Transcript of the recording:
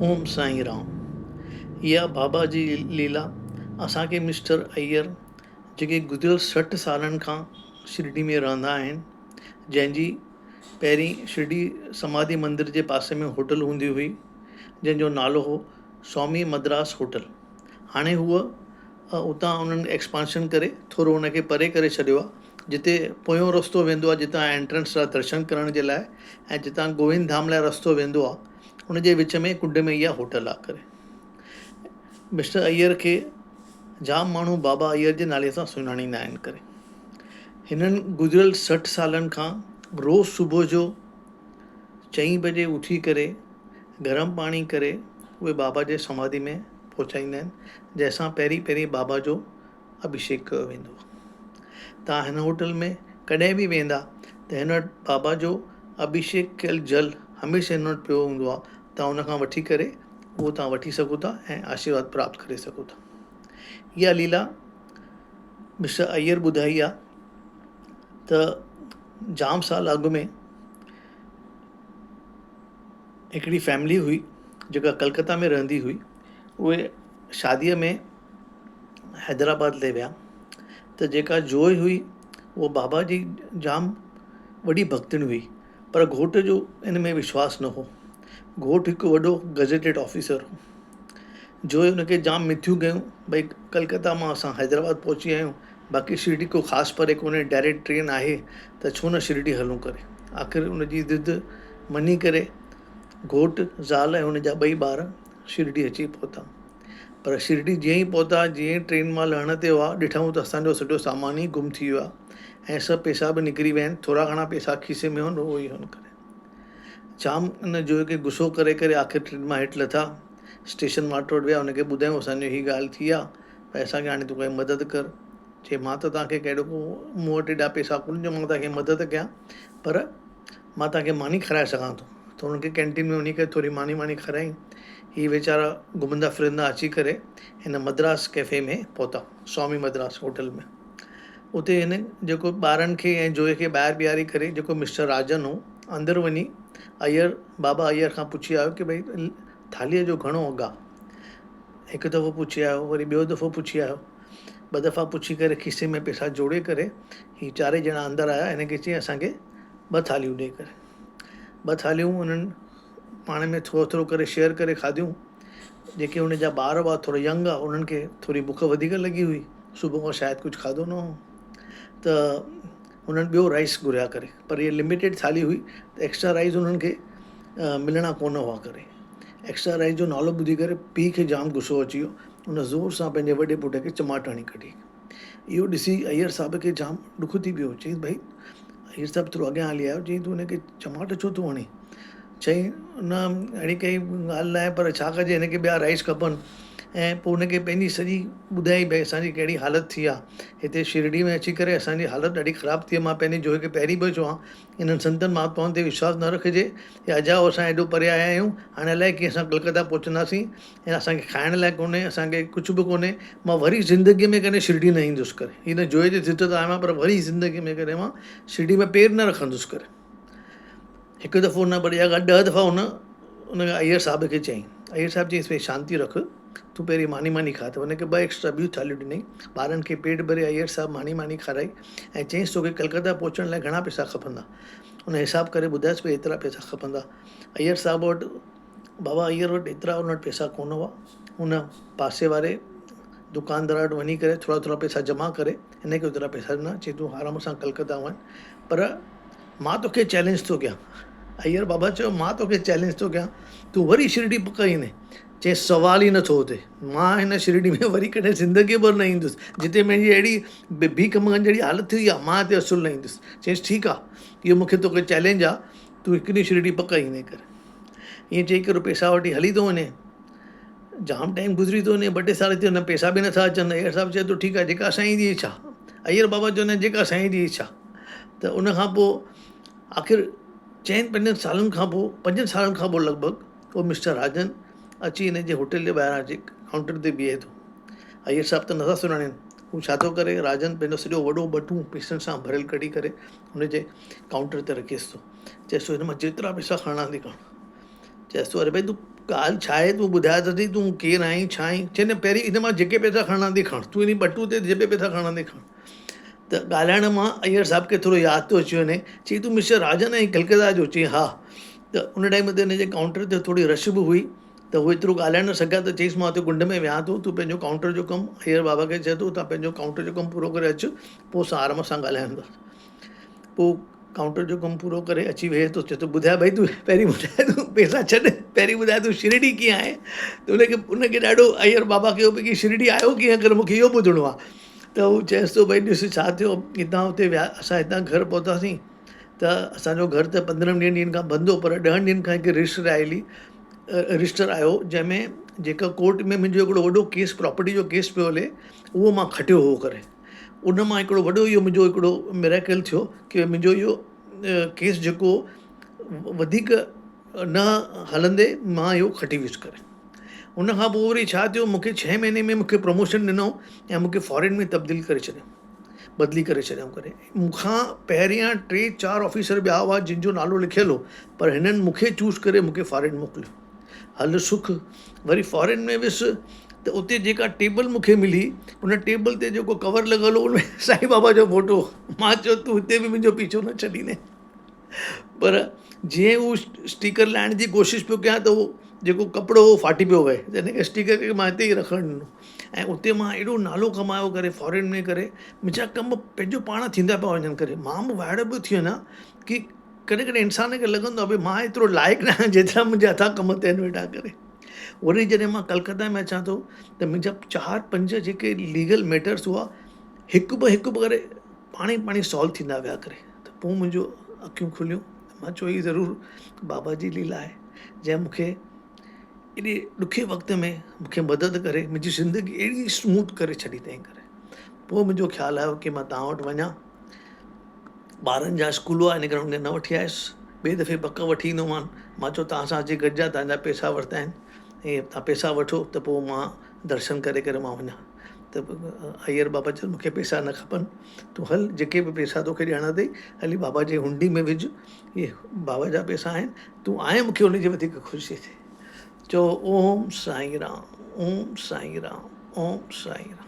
اوم سائين رام. اها بابا جي ليلا اسان کي مسٽر ايئر جيڪي گذريل 60 سالن کان شرڊي ۾ رهندا آهن جنهن جي پهرين شرڊي سماڌي مندر جي پاسي ۾ هوٽل هوندي هئي جنهن جو نالو هو سوامي مدراس هوٽل هاڻي هوء اتان انهن ايڪسپانشن ڪري ٿورو ان کي پري ڪري ڇڏيو آهي جتي پويون رستو ويندو آهي جتان انٽرنس آهي درشن ڪرڻ جي لاء ۽ جتان گووند ڌام لاء رستو ويندو آهي ان جي وچ ۾ ڪنڊ ۾ اها هوٽل آهي ڪري مسٽر ايئر کي جام ماڻهو بابا ايئر جي نالي سان سڃاڻيندا آهن ڪري هنن گذريل 60 سالن کان روز صبح جو چئين بجي اٿي ڪري گرم پاڻي ڪري اهي بابا جي سماڌي ۾ پهچائيندا آهن جنهن سان پهرين پهرين بابا جو اڀيشيڪ ڪيو ويندو آهي. توهان هن هوٽل ۾ ڪڏهن به ويندا ته هن وٽ بابا جو اڀيشيڪ ڪيل جل هميشه هن وٽ پيو هوندو آهي توهان ان کان وٺي ڪري اهو توهان وٺي سگهو ٿا ۽ آشيرواد پراپت ڪري سگهو ٿا. اها ليلا مسٽر ايئر ٻڌائي آهي ته جام سال اڳ ۾ هڪڙي فيملي هئي جيڪا ڪلڪتا ۾ رهندي هئي اهي شاديء ۾ حيدرآباد لي ويا ته جيڪا جوء هئي اها بابا جي جام وڏي ڀڳتڻ هئي پر گهوٽ جو ان ۾ وشواس نه هو گهوٽ هڪ وڏو گزيٽيڊ آفيسر هو جوء ان کي جام منٿيون ڪيون ڀئي ڪلڪتا مان اسان حيدرآباد پهچي ويا آهيون باقي شرڊي ڪو خاص پري ڪونهي ڊائريڪٽ ٽرين آهي ته ڇو نه شرڊي هلون ڪري آخر ان جي ضد مڃي ڪري گهوٽ زال ۽ ان جا ٻئي ٻار شرڊي اچي پهتا پر شرڊي جيئن ئي پهتا جيئن ئي ٽرين مان لهڻ تي هئا ڏٺائون ته اسان جو سڄو سامان ئي گم ٿي ويو آهي ۽ سڀ پئسا به نڪري ويا آهن ٿورا گهڻا پئسا کيسي ۾ هئن اهو ئي هن ڪري جام ان جوئي کي غصو ڪري ڪري آخر ٽرين مان هيٺ لٿا اسٽيشن ماسٽر وٽ ويا ان کي ٻڌايائون اسان جو هي ڳالهه ٿي آهي ڀئي اسان کي هاڻي تون ڪائي مدد ڪر چي مان ته توهان کي ڪهڙو ڪو مون وٽ ايڏا پئسا ڪونهن جو مان توهان کي مدد ڪيان پر مان توهان کي ماني کارائي سگهان ٿو ته انهن کي ڪينٽين ۾ وڃي ڪري ٿوري ماني واني کارائي هي ويچارا گهمندا ڦرندا اچي ڪري هن مدراس ڪيفي ۾ پهتا سوامي مدراس هوٽل ۾ اتي هن جيڪو ٻارن کي ۽ جوئي کي ٻاهر بيهاري ڪري جيڪو مسٽر راجن هو اندر وڃي ايئر بابا ايئر کان پڇي آيو ڪي ڀئي ٿالهيء جو گهڻو اگهه آ هڪ دفعو پڇي آيو وري ٻيو دفعو پڇي آيو ٻه دفعا پڇي ڪري کيسي ۾ پئسا جوڙي ڪري هي چارئي ڄڻا اندر آيا هن کي چيائين اسان کي ٻه ٿالهيون ڏي ڪري ٻه ٿالهيون انهن پاڻ ۾ ٿورو ٿورو ڪري شيئر ڪري کاڌيون جيڪي ان جا ٻار هئا ٿورا ينگ هئا انهن کي ٿوري بک وڌيڪ لڳي هئي صبح کان شايد ڪجهه کاڌو نه هو ته انهن ٻيو رائس گهريا ڪري پر هيء لميٽيڊ ٿالهي هئي ته ايڪسٽرا رائس انهن کي ملڻا ڪونه هئا ڪري ايڪسٽرا رائس جو نالو ٻڌي ڪري پيء کي جام غصو اچي ويو ان زور سان پنهنجي وڏي پٽ کي چماٽ هڻي ڪڍي اهو ڏسي ايئر صاحب کي جام ڏک ٿي پيو چيائين ڀئي ايئر صاحب ٿورو اڳيان هلي آيو چيائين تون هن کي چماٽ ڇو ٿو هڻين چيائين نه اهڙي ڪائي ڳالهه ناهي پر ڇا ڪجي هن کي ٻيا رائس کپن ۽ پوء هن کي پنهنجي سڄي ٻڌائي ڀئي اسان جي ڪهڙي حالت ٿي آهي هتي شرڊي ۾ اچي ڪري اسان جي حالت ڏاڍي خراب ٿي آهي مان پنهنجي جوء کي پهرين پيو چوان انهن سنتن مهاتمائن تي وشواس نه رکجي يا اجائو اسان ايڏو پري آيا آهيون هاڻي الائي ڪيئن اسان ڪلڪتا پهچنداسين ۽ اسان کي کائڻ لاء ڪونهي اسان کي ڪجهه به ڪونهي مان وري زندگيء ۾ ڪڏهن شرڊي نه ايندس ڪري هن جوء جي ضد ته آيو آهيان پر وري زندگيء ۾ ڪڏهن مان شرڊي ۾ پير نه رکندس ڪري هڪ دفعو نه پر اها ڳالهه 10 دفعا هن ان ايئر صاحب کي چيائين. ايئر صاحب چيائينس ڀئي شانتي رک، تون پهرين ماني ماني کاء ته هن کي ٻه ايڪسٽرا ٻيون ٿالهيون ڏنائين. ٻارن کي پيٽ ڀري ايئر صاحب ماني ماني کارائي ۽ چيائينس توکي ڪلڪتا پهچڻ لاء گهڻا پئسا کپندا؟ هن حساب ڪري ٻڌايس ڀئي ايترا پئسا کپندا. ايئر صاحب وٽ بابا ايئر وٽ ايترا ان وٽ پئسا ڪونه هئا. هن پاسي واري دڪاندار وٽ وڃي ڪري ٿورا ٿورا پئسا جمع ڪري هن کي اوترا پئسا ڏنا چيائين تون آرام سان ڪلڪتا وڃ پر مان توکي چئلينج ٿو ڪيان. ايئر بابا چيو مان توکي چئلينج ٿو ڪيان تون وري شرڊي پڪ ايندين. چيائين سوال ئي نٿو اٿي. مان هن شرڊي ۾ وري ڪڏهن زندگيء ڀر نه ايندس. جتي منهنجي اهڙي ڀيک منگڻ جهڙي حالت ٿي وئي آهي مان هتي اصل نه ايندس. چيائينس ٺيڪ آهي اهو مون کي توکي چئلينج آهي تون هڪ ڏينهن شرڊي پڪ ايندين ڪري. ائين چئي ڪري پئسا وٺي هلي ٿو وڃي. جام ٽائيم گذري ٿو وڃي ٻه ٽي سال ٿي وڃن پئسا به نٿا اچن ايئر صاحب چئي ٿو ٺيڪ آهي جيڪا سائين جي اڇا. ايئر بابا چوندا آهن جيڪا سائين جي اڇا. ته ان کان پوء آخر چئن پنجن سالن کان پوء پنجن سالن کان پوء لڳ ڀڳ اهو مسٽر راجن اچي هن جي هوٽل جي ٻاهران اچي ڪائونٽر تي بيهي ٿو. ايئر صاحب ته نٿا سڃاڻين هو ڇا ٿو ڪري راجن پنهنجو سڄو وڏو ٻٽون پئسن سان ڀريل ڪڍي ڪري هن جي ڪائونٽر تي رکيس ٿو. چئيس ٿو هن مان جيترا پئسا کڻڻا اٿئي کڻ. چئيس ٿو اري ڀائي تون ڳالهه ڇا آهي تون ٻڌاء ته سهي تون ڪير آهين ڇا آهين؟ چئي نه پهرين هن مان جيڪي پئسا کڻڻا اٿئي کڻ تون هن ٻٽو تي جيڪي پئسا کڻڻا اٿئي کڻ. ته ڳالهائڻ مان ايئر صاحب کي ٿورو ياد ٿو اچي وڃي چئي تون مسٽر راجن آهين ڪلڪتا جو؟ چئي ها. ته ان ٽائيم تي هن جي ڪائونٽر تي ٿوري رش به هئي ته هو ايترو ڳالهائي نه سگهيا ته چئيس مان اتي ڪنڊ ۾ ويهان ٿو تون پنهنجو ڪائونٽر جو ڪم ايئر بابا کي چئي ٿو تون پنهنجو ڪائونٽر جو ڪم پورو ڪري اچ پوء اسان آرام سان ڳالهائينداسين. پوء ڪائونٽر جو ڪم پورو ڪري اچي ويهي ٿو چئي ٿو ٻڌاء ڀئي تون پهرين ٻڌاء تون پئسا ڇڏ پهرين ٻڌاء تون شرڊي ڪيئن آئين ته ان کي ان کي ڏاڍو ايئر بابا کي هو ڪي شرڊي آيو ڪيئن اگر مونکي اهو ٻڌڻو آهي ته هو چئيس ٿو ڀئي ڏس ڇا ٿيو هتان هتي ويا اسان هتان گهر پهتاسين ته اسانجو گهر ته پندرهن ويهن ڏينهن کان بند هو پر ڏهن ڏينهن کان هڪ رجسٽر آيل هئي رجسٽر آيو جنهن ۾ جيڪا ڪورٽ ۾ منهنجو هڪڙو وڏو ڪيس پراپرٽي جو ڪيس پيو هلي اهو مان کٽيو هو ڪري ان مان هڪڙو وڏو اهو منهنجو هڪڙو مريڪل ٿيو ڪي منهنجو اهو ڪيس جيڪو وڌيڪ نه هلندي مان اهو کٽي ويس ڪري ان کان پوء وري ڇا ٿيو مون کي ڇهين مهيني ۾ مون کي پروموشن ڏنو ۽ مون کي فارين ۾ تبديل ڪري ڇڏيو بدلي ڪري ڇڏيائون ڪري مون کان پهريان ٽي چار آفيسر ٻيا هئا جن جو نالو لکيل هو پر هنن مون کي چوز ڪري مون کي فارين موڪليو هل سک وري فارين ۾ ويس ته اتي جيڪا ٽيبل مون کي ملي ان ٽيبل تي جيڪو ڪور لڳل هو ان ۾ سائين بابا جو فوٽو هو مان چيو تون هتي به منهنجو پيڇو نه ڇڏيندين پر جيئن هو اسٽيڪر لاهڻ جي ڪوشش پيو ڪيان ته اهو جيڪو ڪپڙو هو ڦاٽي پيو وئي ته ان کي اسٽيڪر کي مان هتي ئي رکڻ ڏنو ۽ اتي مان ايڏو نالو ڪمايو ڪري فارين ۾ ڪري منهنجا ڪم پنهنجو پاڻ ٿيندا پيا وڃن ڪري مان به وائڙو پيو ٿي وڃان ڪي ڪڏهن ڪڏهن انسان کي لڳندو آهي ڀئي مان ايترو لائق نه آهيان جيترا منهنجي هٿان ڪم ٿين ويٺا ڪري وري جڏهن مان ڪلڪتا ۾ اچان ٿو ته منهنجا چار پنج جيڪي ليگل ميٽرس هئا هڪ به هڪ به ڪري پاڻ ئي پاڻ ئي سالو ٿيندا ويا ڪري ته پوء منهنجو اکيون کليون مان چيو هي ضرور بابا جي ليلا آهي جنهن مون کي ايڏي ڏکي وقت ۾ مون کي مدد ڪري منهنجي زندگي اهڙي اسموٿ ڪري ڇڏي اٿئي ڪري پوء منهنجو خيال آيو ڪي مان توهان وٽ وڃان ٻارن جا اسڪول هئا ان ڪري ان کي نه وٺي آيس ٻئي دفعي پڪ وٺي ايندومان مان چيو توهان سان اچي گڏجان توهان جا پئسا ورتا آهن ۽ توهان پئسا وٺو ته پوء مان درشن ڪري ڪري مان وڃان ته ايئر بابا چيو مون کي پئسا نه کپن تون هل جيڪي به پئسا توکي ڏيڻا اٿئي هلي بابا جي هنڊي ۾ وجهه اهي بابا جا پئسا آهن تون آئين مون کي ان جي وڌيڪ خوشي ٿئي چئو اوم سائين رام اوم سائين رام اوم سائين رام.